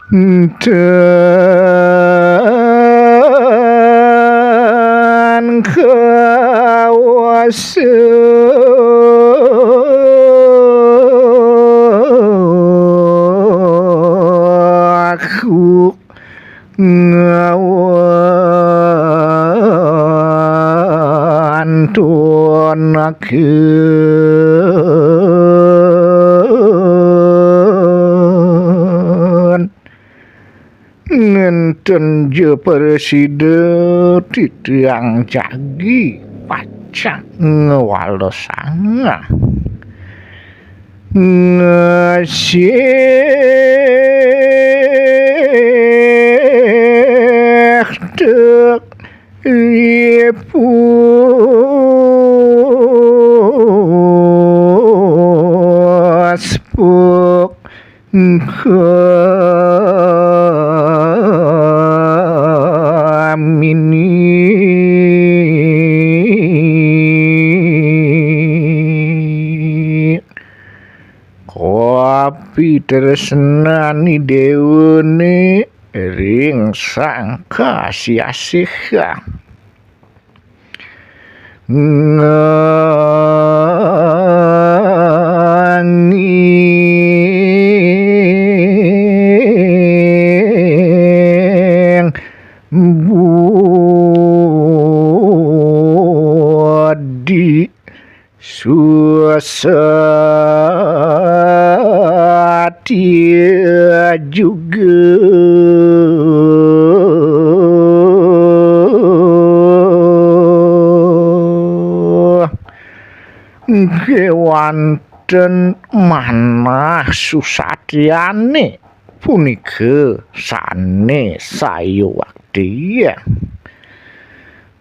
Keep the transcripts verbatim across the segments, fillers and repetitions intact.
Dan kawasa aku ngawantunaken. Ngenten ja prasida titiang jagi pacang ngwalesang ngasih tek ipus puk kamini. Kapitresnan Idéwané ring Sang Kasiasih. Nanging budi susah juga. Kéwanten manah susatiané punika sané sayuwakti.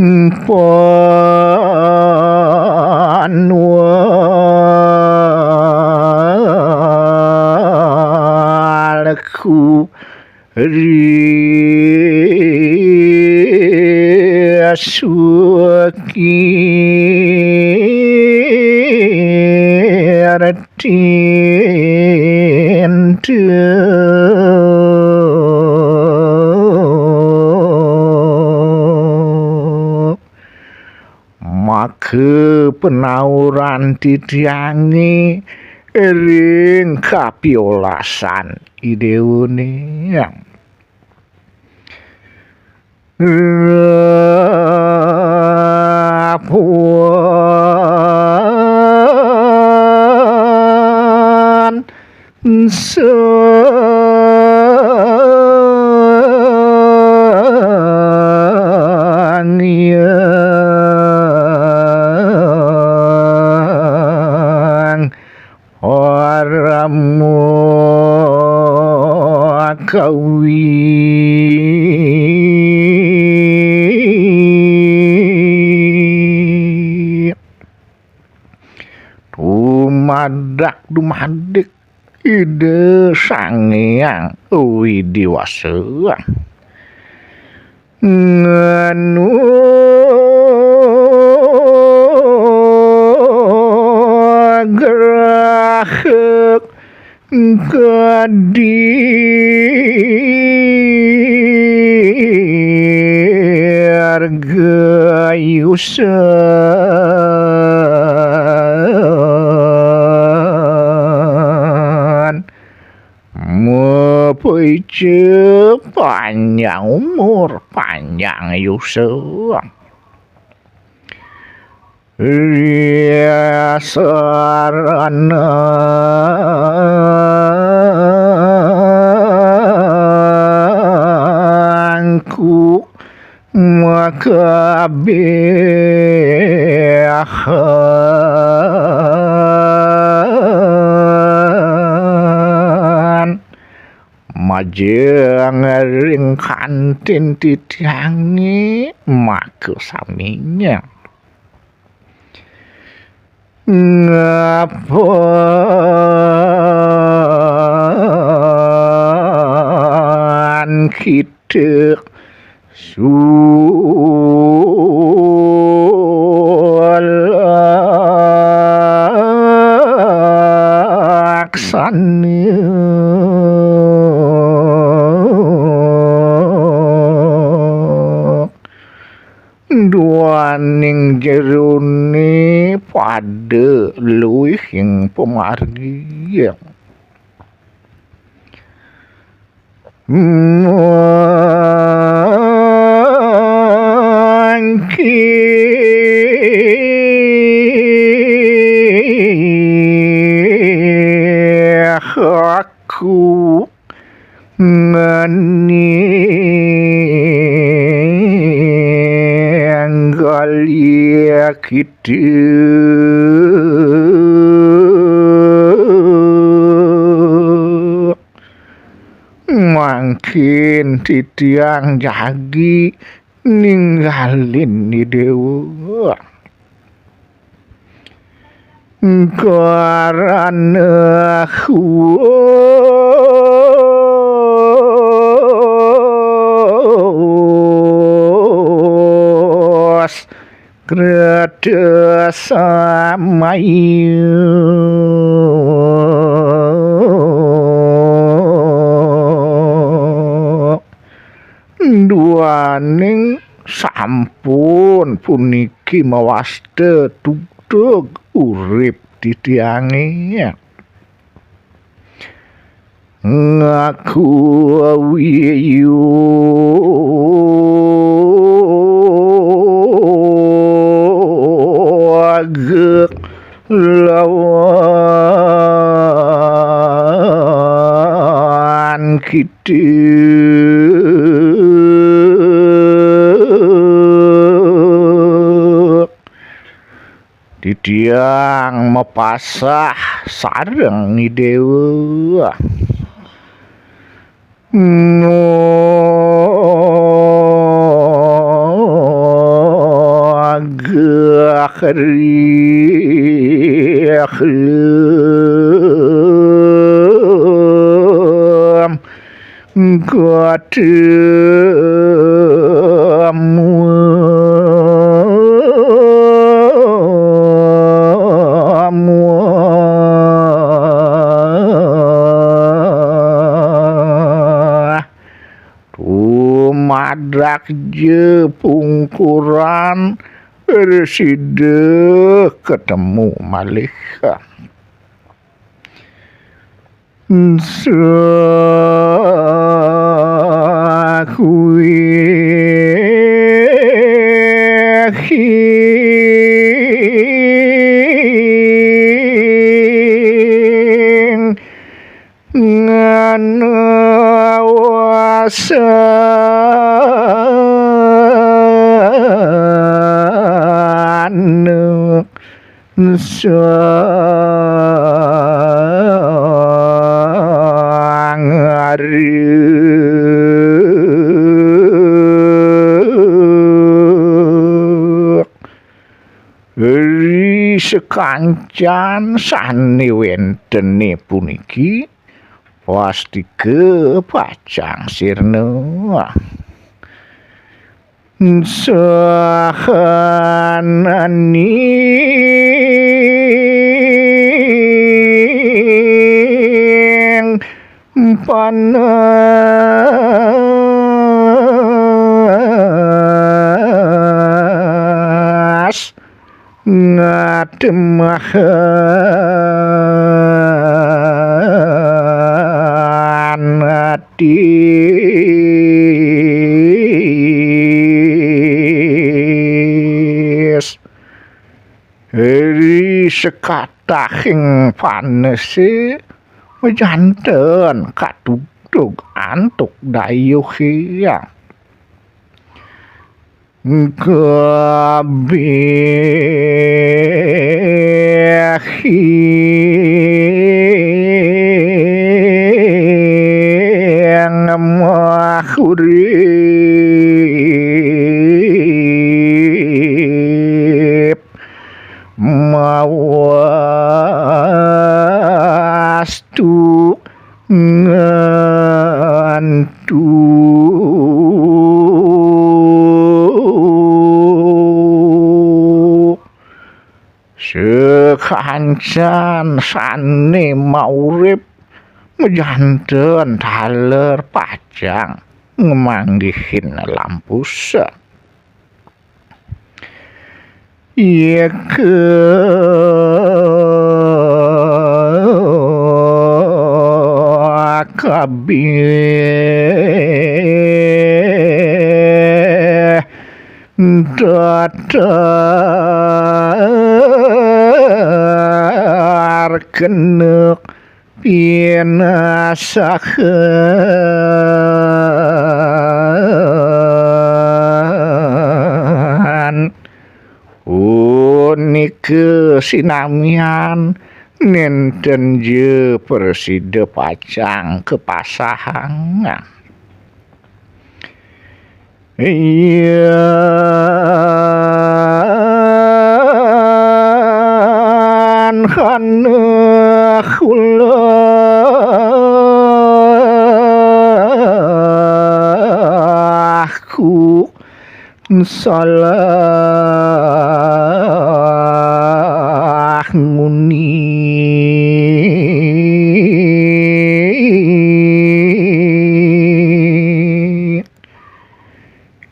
Panualku riasukir tintu. Maka panauran titiangé ring kapiolasan Idéwané. Rapuan Sang Hyang Parama Kawi. Dumadak dumadik Ida Sang Hyang Widi Wasa nganugraha kadirgayusan mapaica panjang umur, panjang yusa. Ria saranangku makabehan. Majeng ring kantin titiangé maka saminya. Ngapan kita sulaksana. luwih ing pamargi. Mangkin aku ngeninggal kita. Mangkin titiang jagi ninggalin Ida Déwa. Karana huas kreta samaya. Duaning sampun puniki mawasta tugtug urip titiange. Ngaku wiyu lawan kita. Titiang mapasah sareng Ida Déwa. Ngagah rikhlem ketemu. Tumadak ja pungkuran, resida ketemu malih. Sakuing nganawasan Sang Arep. Ri sakancan sane wentene puniki, pastika pacang sirna. Sahananing panas ngatemahan ati. Ri sekatahing panese majanten katugtug antuk dayuhe. Kabehing mahurip mawastu ngantu. Sakancan sane maurip majanten taler pacang ngamanggihin lampus. Yeka kabéh datar genep pinasahan. Punika sinamian nénten ja prasida pacang kapasahang. Yan hana kula salah nguni.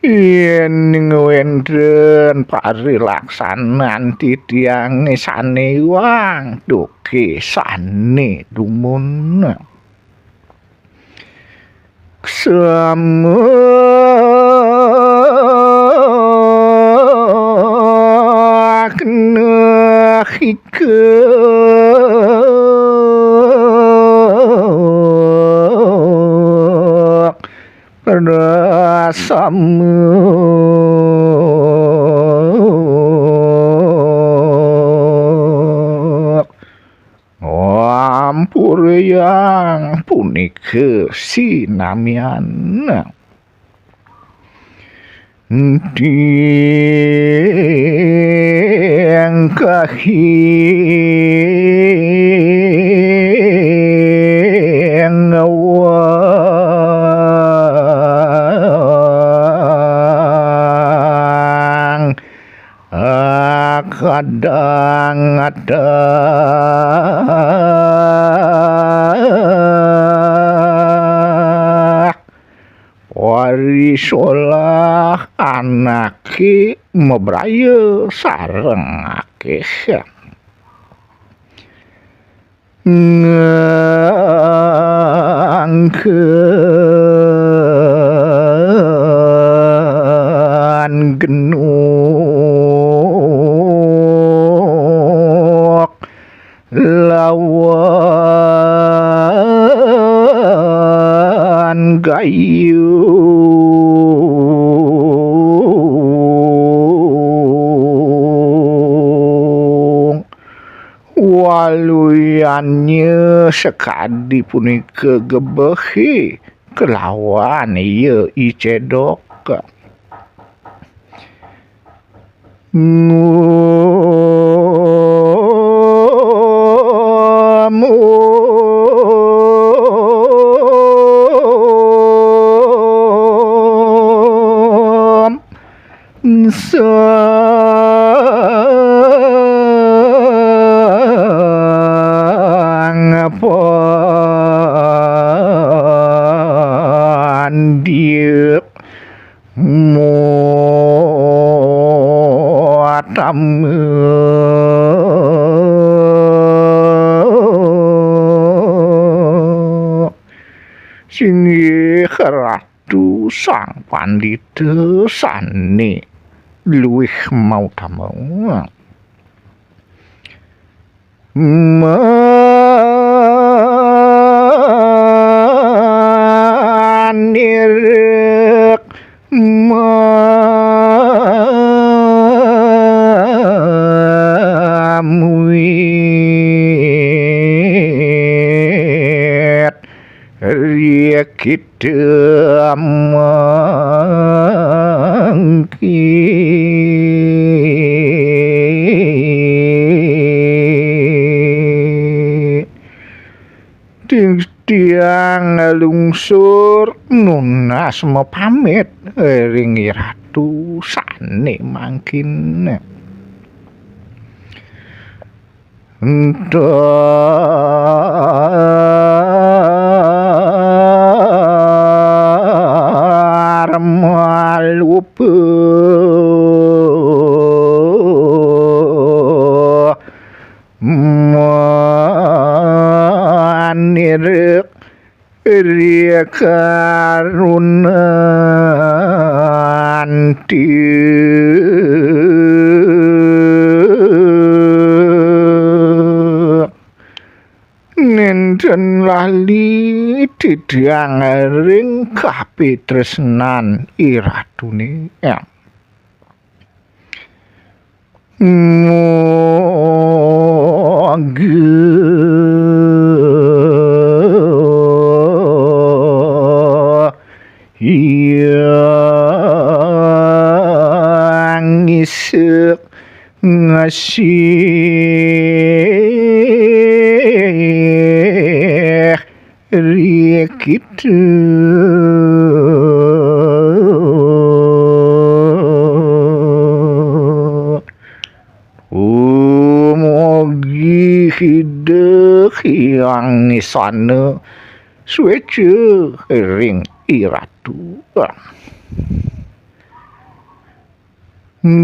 Yén wénten parilaksanan titiangé sané iwang duké sané dumun. Samakna hika prasama. Ampurayang punika sinamian. Ding kahing wang kadang ada. Wari solah anaké mabraya sareng akéh. Ngangken genuk lawan gayung. Waluyannya sakadi punika gebehé kelawan iya I Cédok. Ngum, um, sang pandit mutama. Singgih Ratu Sang Pandita sané luih mautama. Manirek mamuit rikit mangkin. Ting tiang lungsur nunas mapamit ring ratu sané mangkin. Entar malupa manirek Ri karunanti. Nénten lali titiang ring kapitresnan iratuné. Mogi Hyang Isik ngasih ri kita. Umugi Ida Hyang Isana suéca ring iratu. Kalan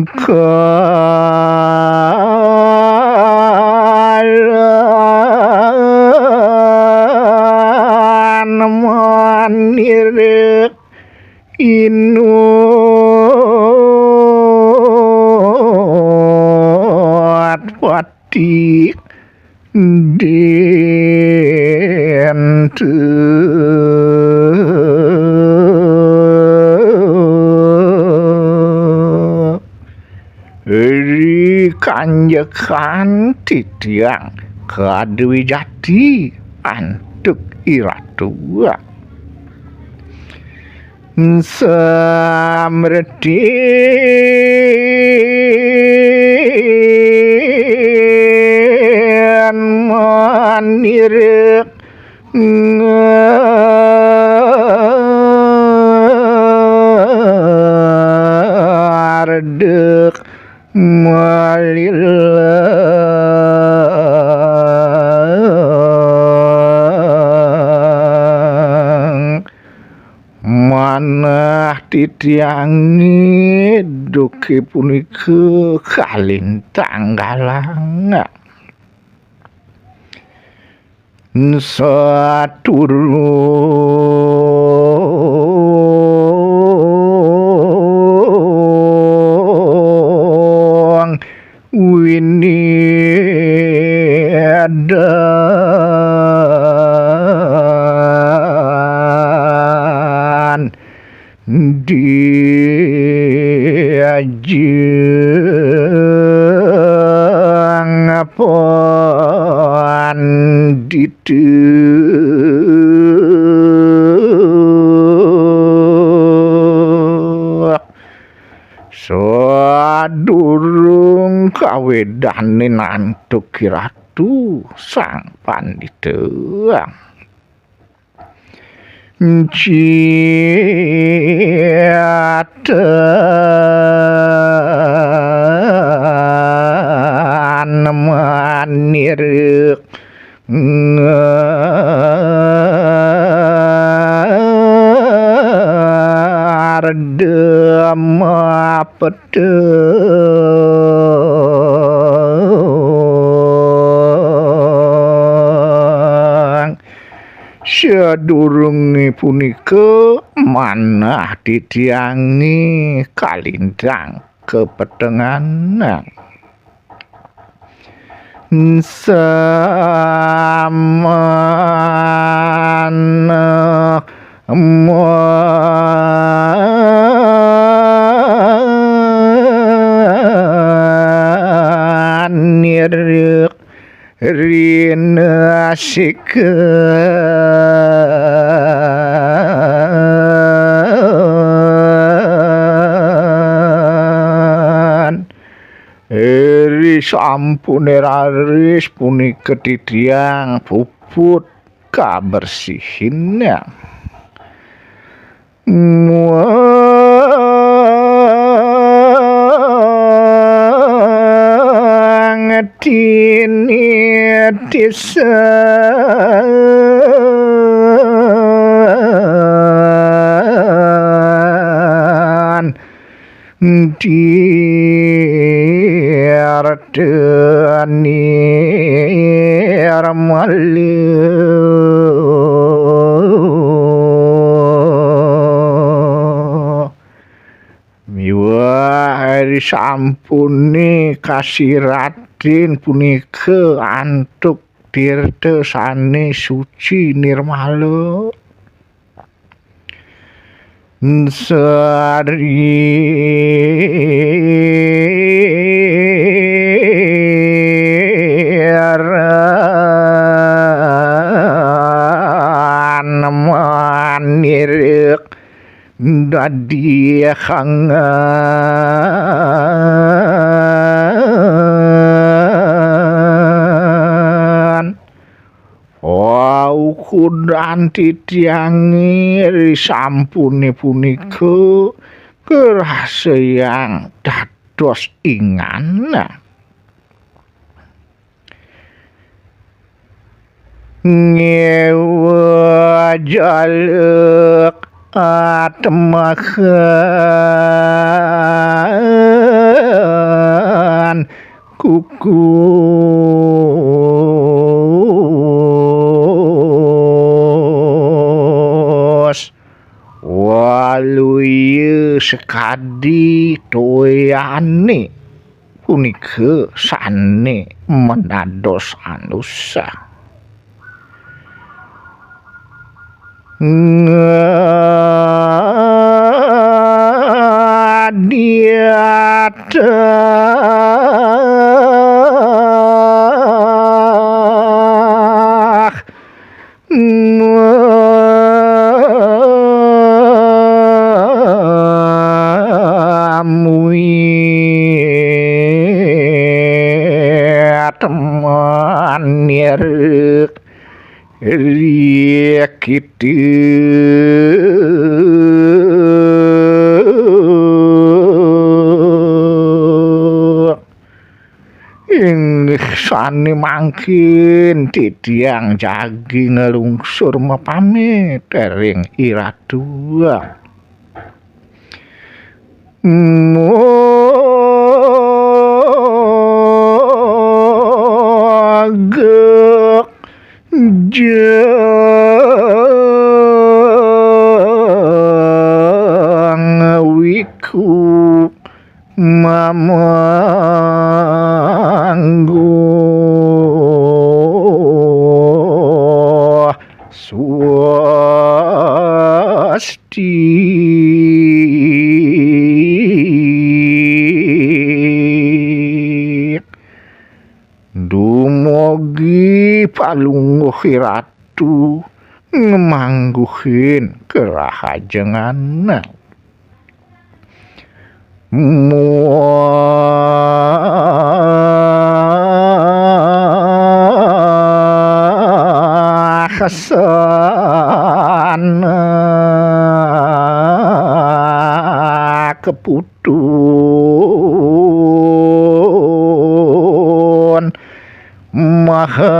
manira Inut Pati Dénten. Ri kanjekan titiang kadwijati antuk iratu. Samretin manira ngardek malilang. Manah titiangé duké punika kalintang galang. Saturung winidan diajeng pandita. Sadurung kawedanin antuk iratu sang pandita. Catan manira ngardem peteng. Sadurungé punika manah titiangé kalintang kapetengan. Samanah manira rinasikan. Ri sampuné raris punika titiang puput kabersihin. Muang tinitisan tirta nirmala. Sampune kasiratin punika antuk tirta sane suci nirmala. Sari manirek dadi hangan. Wau kudan titiange risampune punika kerasayang dados ingan. Ngewa jalek atemahan kukus waluya sekadi toyane punika sane menados anusah. Ngadiatah mamuya teman nirek rikiti. Inggih sane mangkin titiang jagi nglungsur mapamit ring Iratu. Moga jang wiku mamangguh swasti. Dumugi Palungguh Iratu ngamangguhin kerahajengan. Muah sana keputun Mahamuni.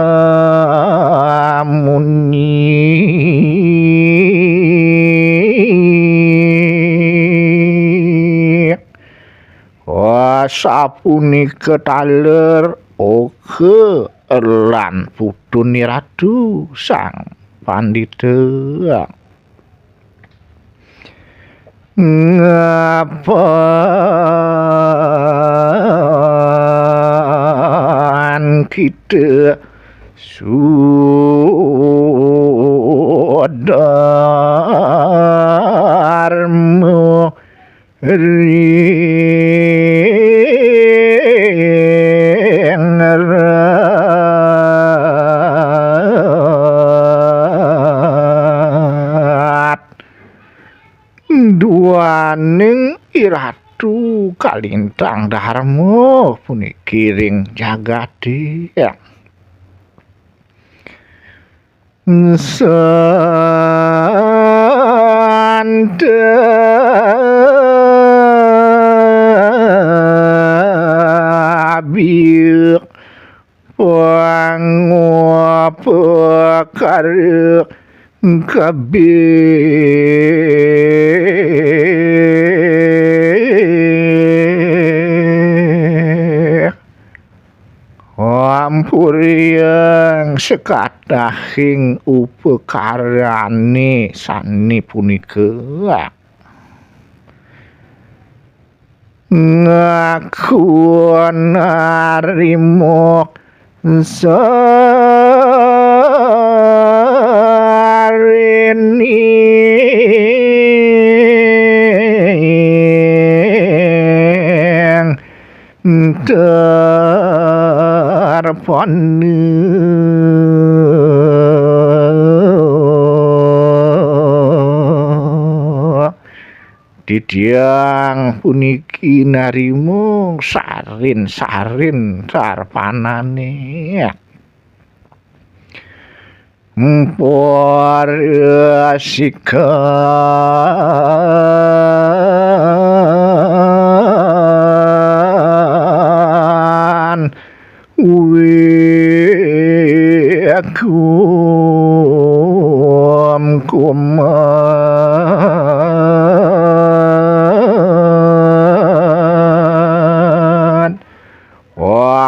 Wah, sapunika taler oka lan putun Iratu Sang Pandita. Ngapan kita sudarma ring rat duaning Iratu kalintang dharma puniki ring jagate. Santabi pangupakara kabeh. Ampuriang sekatahing upakarane sane punika. Ngaku narimuk sarining terpanu. Titiang puniki narimuk sarin-sarin sarpanane. Mporesikan wikum kumat.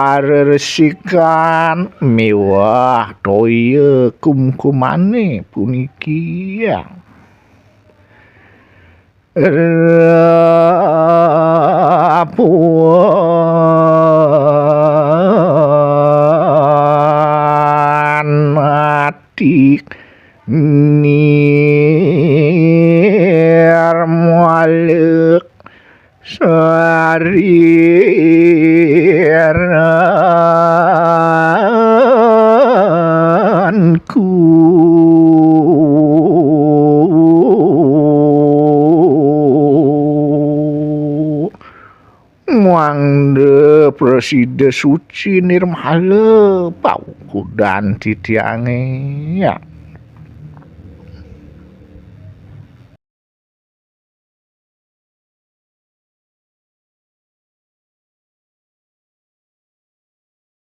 Waresikan miwah toya kumkumane puniki. Rapuan atik nirmalek sariranku. Mangda prasida suci nirmala paukudan titiange.